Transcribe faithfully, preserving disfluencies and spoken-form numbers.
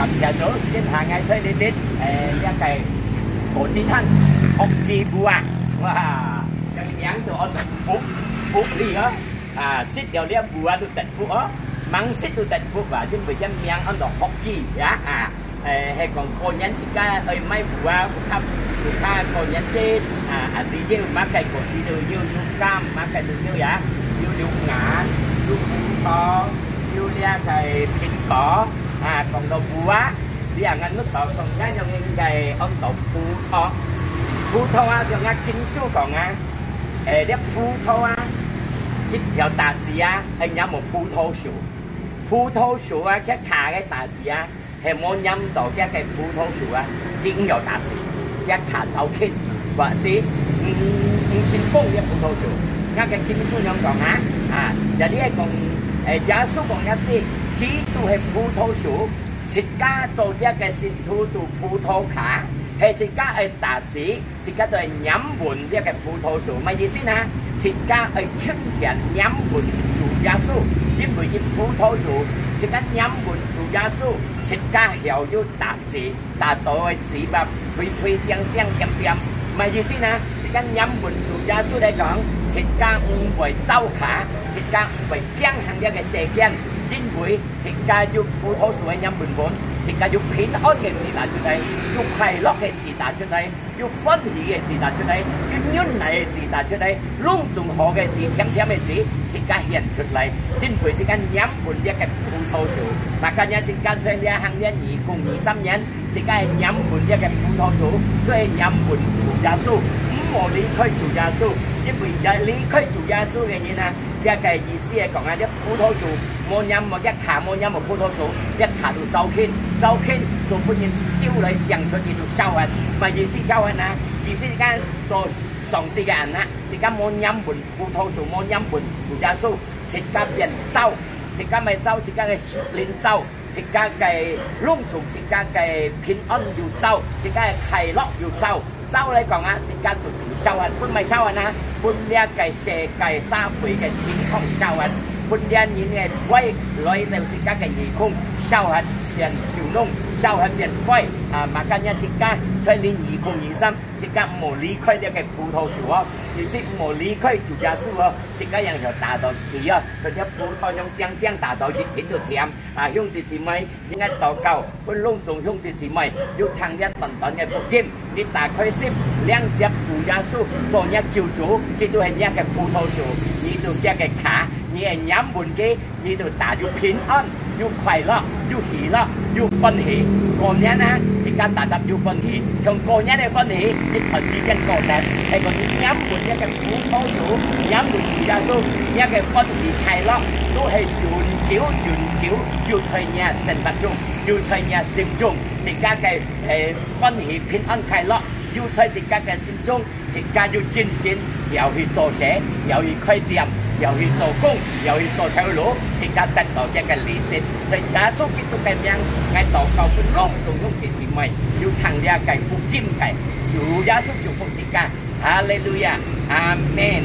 今朝早，今下𠊎在這裡，誒，這個火雞攤，福記瓠啊，哇，這名都安到福，福氣啊！啊，食了這瓠啊都得福哦，吂食都得福啊，因為這名安到福記呀，啊，誒，係講過年時間愛買瓠啊，有較，有較過年節，啊，啊，你有麼个果子都有，有柑，麼个都有呀，有龍眼，有葡萄，有這個蘋果。 啊，講到瓠啊，你啊，𠊎屋頭講，𠊎用應該安到葡萄。葡萄啊，像𠊎經書講啊，誒，這葡萄啊，一條大枝啊，係黏無葡萄樹。葡萄樹啊，佢下个大枝啊，係無黏到佢个葡萄樹啊，佢毋曉大枝，佢下走近，或者毋，毋成功个葡萄樹。𠊎个經書樣講啊，啊，這裡係講，誒，耶穌講一啲，基督係葡萄樹， 自家做這個信徒都葡萄架，係自家愛打子，自家都愛黏穩這個葡萄樹，麼意思呢？自家愛親像黏穩主耶穌，因為佢葡萄樹，自家黏穩主耶穌，自家曉有打子，打到个子吧，肥肥靚靚點點，麼意思呢？自家黏穩主耶穌來講，自家毋會走架，自家毋會驚行這個世間，因為 自家有葡萄樹个黏穩穩，自家有平安个子打出來，有快樂个子打出來，有歡喜个子打出來，有忍耐个子打出來，攏總好个子，甜甜个子，自家顯出來，因為自家黏穩這個葡萄樹。嘛，今日自家在這行年二零二三年，自家黏穩這個葡萄樹，所以黏穩主耶穌，毋好離開主耶穌，因為離開主耶穌个人啊， 這個意思係講啊，這葡萄樹無黏無，這下無黏無葡萄樹，這下都走近，走近都分人收來，想出去都燒忒。麼意思燒忒啊？意思自家做上帝个人啊，自家無黏穩葡萄樹，無黏穩主耶穌，自家變燥，自家毋係燥，自家个靈燥。 自家个攏總，自家个平安又燥，自家个快樂又燥。燥來講啊，自家都變燒忒，分麼燒忒啊？分這個世界社會个情況燒忒，分這人个壞來到自家个耳空燒忒，變臭燶，燒忒變壞啊！嘛，今日自家在二零二三，自家毋好離開這個葡萄樹哦，意思毋好離開主耶穌哦，自家樣就打到子哦，佢个葡萄種靚靚打到一定都甜。 啊，兄弟姊妹，你愛禱告，分攏總兄弟姊妹，有聽這短短个福音，你打開心，領接主耶穌做若救主，基督係若个葡萄樹，你就佢个下，你係黏穩佢，你就打有平安，有快樂，有喜樂，有歡喜。過年啊，自家打打有歡喜，像過年个歡喜，你看時間過忒，係講你黏穩若个 葡萄樹，黏穩主耶穌，若个歡喜快樂，都係永久永久，有在若生活中，有在若心中，自家个，誒，歡喜平安快樂，有在自家个心中，自家有精神，要去做事，要去開店，要去做工，要去做頭路，自家得到這个利息。在耶穌基督个名，𠊎禱告分攏總兄弟姊妹，有聽這个福音个，主耶穌祝福自家。 哈利路亞，阿門。